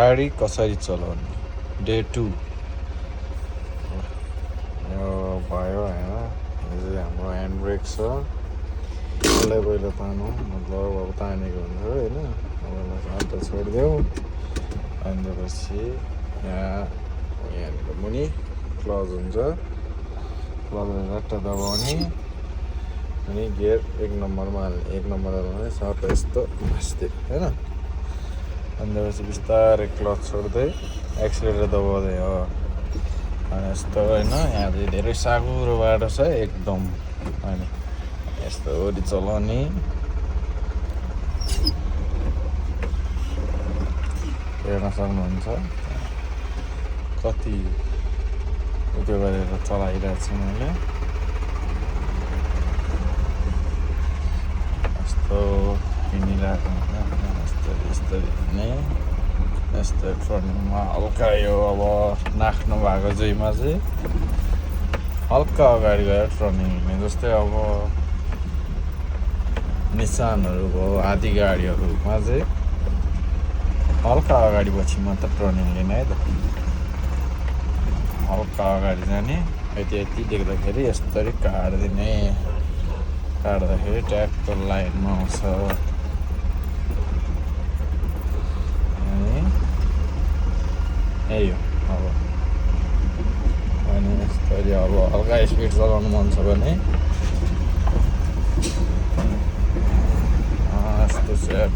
गाडी कसरी चलाउने डे 2 यो भयो होइन। यो चाहिँ हाम्रो ह्यान्ड ब्रेक छ। यसलाई पहिला तानौँ, मतलब अब तानेको हुन्छ होइन। अब यसलाई अन्त छोडिदेऊ। अनि त्यसपछि यहाँनिर मुनि क्लज हुन्छ, क्लजलाई रट्टा दबाउने अनि गियर 1 नम्बरमा हाल्ने। 1 नम्बर हाल्ने सर्ट यस्तो मास्दै होइन। अनि त्यसपछि बिस्तारै क्लच छोड्दै एक्सिलेटर दबाउँदै हो अनि यस्तो होइन। यहाँ चाहिँ धेरै साँघुरो बाटो छ एकदम होइन। यस्तो वरि चलाउने, हेर्न सक्नुहुन्छ कति उयो गरेर चलाइरहेको छु मैले। यस्तो हिँडिरहेको हुन्छ यस्तो हिँड्ने, यस्तो फ्रन्टमा हल्का यो अब नाख्नु भएको जुइमा चाहिँ हल्का अगाडि गएर टर्निङ हिँड्ने। जस्तै अब निसानहरू भयो, आदि गाडीहरूमा चाहिँ हल्का अगाडि पछि मात्र टर्निङ लिने है त। हल्का अगाडि जाने, यति देख्दाखेरि यस्तरी काट्दिने। काट्दाखेरि ट्याक्क लाइनमा आउँछ अनि यही हो अब। अनि यस्तरी अब हल्का स्पिड चलाउनु मन छ भने यस्तो चाहिँ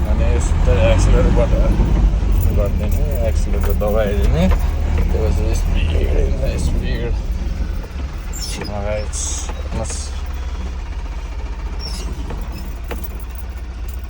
अनि यस्तरी एक्सिलेटरबाट गरिदिने, एक्सिलेटर दबाइदिने। त्यसपछि स्पिड लगाइस्